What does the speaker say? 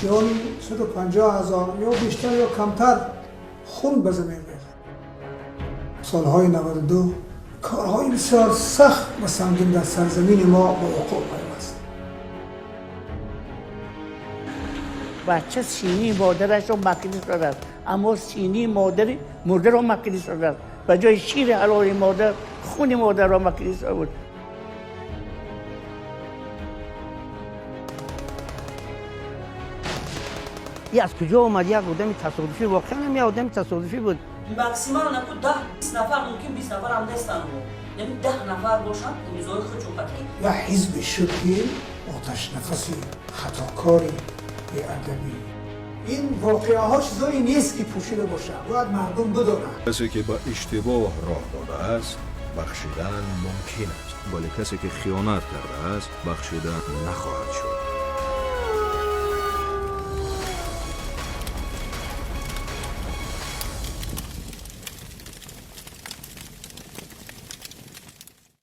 Ҷони 150 000 ё бештар ё камтар хун ба замин рехт. Солҳои 92 корҳои бисёр сахт ва сангин дар сарзамини мо ба вуқӯъ пайваст. Бача сини модарашро макида шудааст, аммо сини модари мурдаро макида шудааст. Ба ҷои шири ҳалоли модар хуни модарро макида буд. И аз куҷо омад? Як одами тасодуфӣ, воқеан ҳам як одами тасодуфӣ буд. Максимально ку 10, 20 нафар, мумкин 20 нафар ҳам нестанд, яъне 10 нафар бошанд, имзои худшон қатъи. Як ҳизбе шуд, ки оташнафаси хатокори беадабӣ. Ин воқеаҳо чизое нест, ки пӯшида бошад, бояд мардум бидонанд. Касе ки ба иштибоҳ роҳ додааст, бахшидан мумкин аст, вале касе ки хиёнат кардааст, бахшида нахоҳад шуд.